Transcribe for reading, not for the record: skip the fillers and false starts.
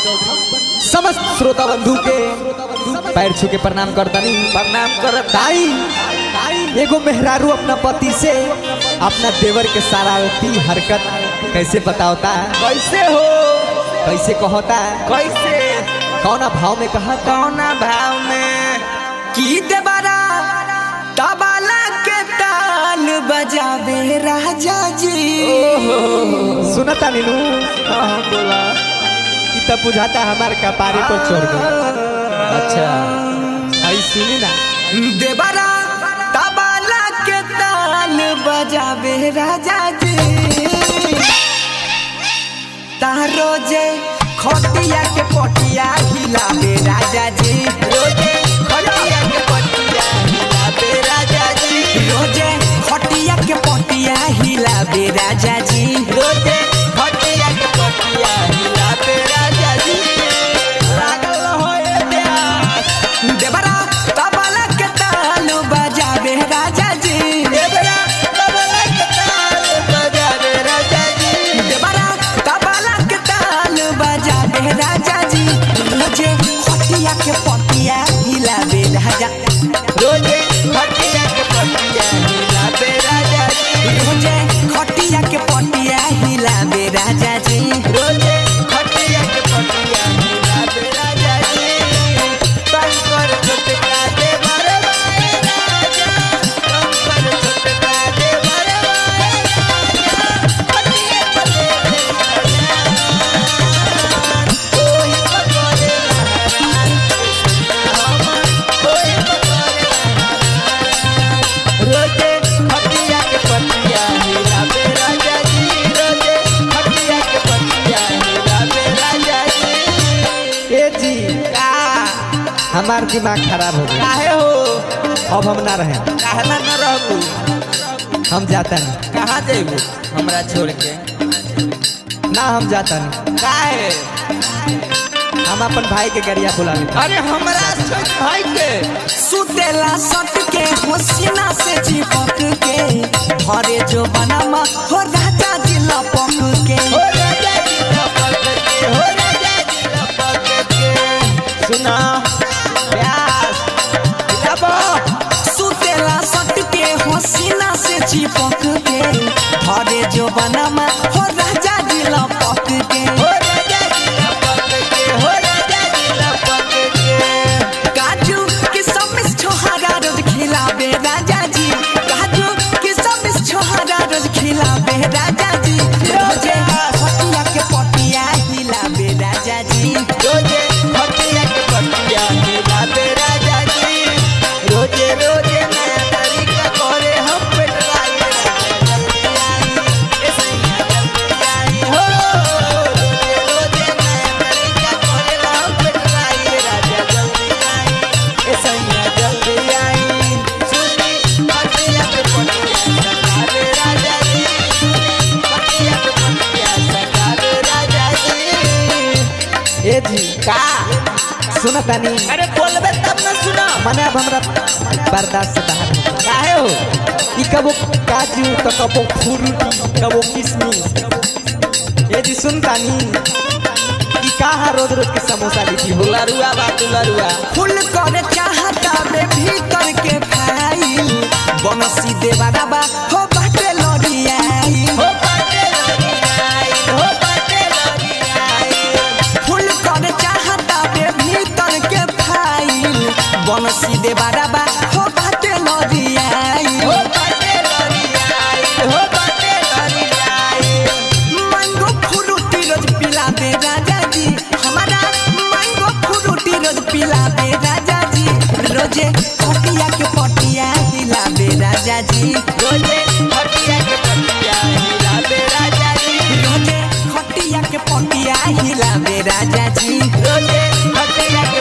समस्त श्रोता बंधु के पैर छू के प्रणाम करतनी। प्रणाम करत ताई एगो मेहरारू अपना पति से अपना देवर के शरारती हरकत कैसे बतावता, कैसे हो, कैसे कहता, कैसे, कौना भाव में कहता, कौना भाव में की देवरा तबला के ताल बजावे राजा जी। सुनता नीनू हाँ बोला कि तब बुझाता हमार कपारे पर चढ़ गई। अच्छा आई सुनी ना, देवरा तबला के ताल बजावे राजा जी, तारो जे खटिया के पटिया हिलावे राजा जी, रोजे खटिया के पटिया हिलावे राजा जी, रोजे खटिया के पटिया हिलावे राजा जी, रोजे खटिया के पटिया हिलावे राजा जी। लागल हो ए प्यास देवरा तबला के ताल बजावे राजा जी, देवरा तबला के ताल बजावे राजा जी, देवरा तबला के ताल बजावे राजा जी, रोजे खटिया के पटिया हिलावे राजा, रोजे खटिया के पटिया हिलावे राजा जी, रोजे खटिया के पटिया हिलावे राजा जी, रोजे खटिया के पटिया हिलावे राजा जी। शंकर छोटका देवर बाए राजा, शंकर छोटका देवर बाए राजा, खटिया पर लेवे राजा, ओही पकड़े महाराज, हमर ओही पकड़े महाराज। रोजे खटिया के पटिया हिलावे राजा जी, रोजे खटिया के पटिया हिलावे राजा जी। ए जी का हमार दिमाग खराब हो गया, काहे हो, अब हम ना रहे, काहला न रहबू, हम जाता नहीं कहाँ जेबू हमरा छोड़ के, ना, हम जाता नहीं, काहे? हम अपन भाई के गरिया बुला लेते। अरे हमरा छोड़ भाई के सुतेला सट के होसिना से चिपक के, धरे जो बनमा हो राजा जी लपक के, हो राजा जी लपक के, हो राजा जी लपक के। सुना प्यास हिलाबो, सुतेला सट के होसिना से चिपक के, धरे जो बनमा हो राजा जी लपक के, हो राजा जी लपक के, हो राजा जी लपक के। काजू किशमिश छोहारा रोज खिलावे राजा जी, काजू किशमिश छोहारा रोज खिलावे राजा जी, रोजे खटिया के पटिया हिलावे राजा जी, रोजे खटिया के पटिया हिलावे राजा जी, रोजे रोजे नया तरीका करे हम पेटवाई राजा जल्दी आई, ए सैया जल्दी आई हो। रोजे रोजे नया तरीका करे हम पेटवाई राजा जल्दी आई, ए सैया जल्दी आई। सुनी खटिया के पटिया सटावे राजा जी, सुनी खटिया के पटिया सटावे राजा जी। ए जी का सुनता नहीं, अरे बोलबे तब न सुना, मने अब हमरा बर्दाश्त से बाहर हो गया। काहे हो, ई कबो काजू तो कबो फ्रूटी कबो किशमिश। ए जी सुनता नहीं, ई कहाँ रोज रोज के समोसा लिखी हो। दुलरुआ बा दुलरुआ, फुल कर चाहता बे भीतर के फाइल, बनसी देवरा बा हो बाटे लड़ियाई, हो बाटे लड़ियाई, हो बाटे लड़ियाई, फुल कर चाहता बे भीतर के फाइल, बनसी देवरा बा हो बाटे लड़ियाई, हो बाटे लड़ियाई, हो बाटे लड़ियाई। मैंगो फ्रूटी रोज पिलावे राजा जी, हमारा मैंगो फ्रूटी रोज पिलावे राजा जी, रोजे खटिया के पटिया हिलावे राजा जी, रोजे खटिया के पटिया हिलावे राजा जी, रोजे खटिया के पटिया हिलावे राजा जी, रोजे खटिया के